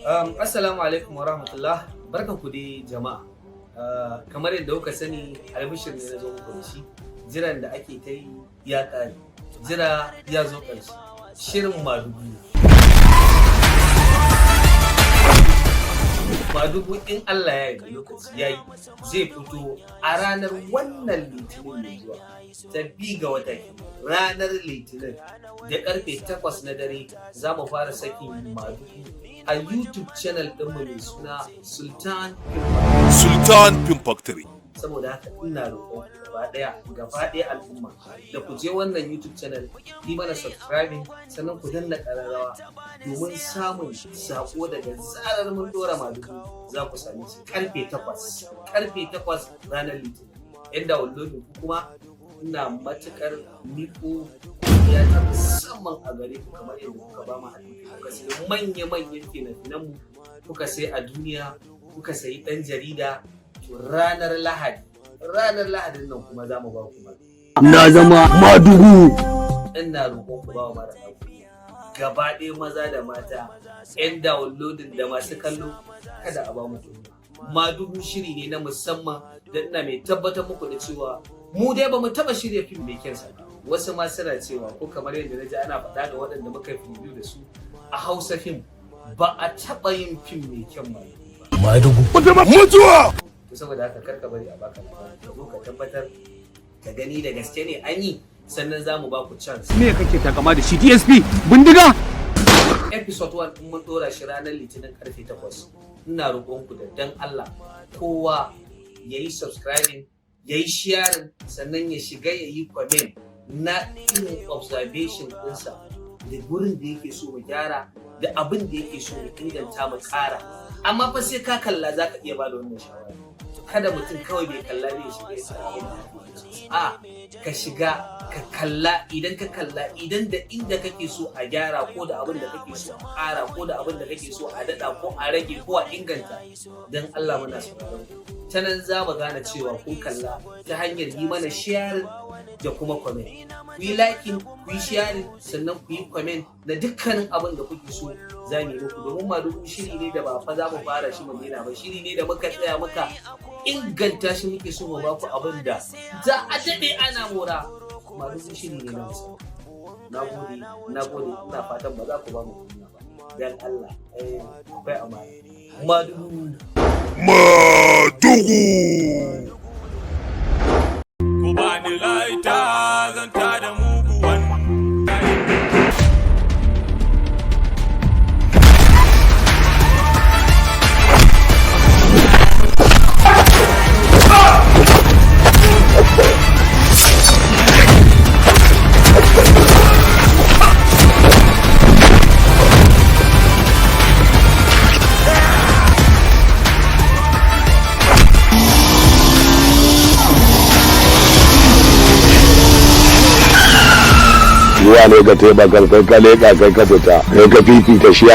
Assalamu alaikum wa rahmatullah. Barkan ku dai jama'a. Kamar yadda kuka sani, albishir ne na zo muku da shi. Jiran da ake ta yi ya ƙare. Jira ya zo ƙarshe. Shirin Madugu. Madugu, in Allah ya yi lokaci ya yi, zai fito a ranar wannan Litinin mai zuwa ta 2 ga wata kenan. Ranar Litinin da karfe 8 na dare za mu fara sakin Madugu a YouTube channel ɗinmu mai suna Sultan Film. Sultan Film Factory. Saboda haka ina roƙon gaba ɗaya, gaba ɗaya al'umma da ku je wannan YouTube channel, yi mana subscribing, sannan ku danna ƙararrawa domin samun sako. Daga zarar mun ɗora Madugu za ku same shi karfe 8, karfe 8 ranar Litinin. Yan downloading ku kuma, ina matuƙar miƙo godiya ta musamman a gare ku. Kamar yadda kuka ba mu haɗin kai, kuka sayi manya-manyan fina-finanmu, kuka sayi A Duniya, kuka sayi Ɗan Jarida, to ranar Lahadi, ranar Lahadin nan kuma za mu ba ku. Na zama Madugu. Ina roƙon ku ba wa mara gaba ɗaya, maza da mata, 'yan downloading da masu kallo, kada a ba mu kunya. Madugu shiri ne na musamman da ina mai tabbatar muku da cewa mu dai ba mu taɓa shirya fim mai kyansa ba. Wasu ma suna cewa, ko kamar yadda na ji ana faɗa ga waɗanda muka yi review da su a Hausa fim, ba a taɓa yin fim mai kyan Madugu. Madugu. Mutuwa! To saboda haka kar ka bari a baka labari, ka zo ka tabbatar, ka gani da gaske ne an yi, sannan za mu ba ku chance. Me kake takama da shi, DSP? Bindiga? Episode 1 in mun dora shi ranar Litinin karfe 8, ina roƙon ku da dan Allah kowa ya yi subscribing, ya yi sharing, sannan ya shiga ya yi comment na irin observation ɗinsa da gurin da yake so mu gyara da abin da yake so mu inganta, mu ƙara. Amma fa sai ka kalla za ka iya ba da wannan shawara. Kada mutum kawai bai kalla bai shiga ya sa abin da kake so. A ka shiga ka kalla. Idan ka kalla, idan da inda kake so a gyara, ko da abin da kake so a ƙara, ko da abin da kake so a daɗa ko a rage ko a inganta, don Allah muna sauraron ku. Ta nan za mu gane cewa kun kalla, ta hanyar yi mana sharing da kuma comment. Ku yi liking, ku yi sharing, sannan ku yi comment na dukkanin abin da kuke so za mu yi muku, domin Madugu shiri ne da ba fa za mu fara shi mu daina ba. Shiri ne da muka tsaya muka inganta shi, muke so mu baku abin da za a daɗe ana mora. Madugu shiri ne na musamman. Na gode, na gode. Ina fatan ba za ku ba mu kunya ba, dan Allah. Eh, akwai amana. Madugu. Madugu! Ku bani lighter, zan tada muguwan. Zuwa ne ka taimaka, kai ka leƙa, kai ka fita, kai ka fifita shi.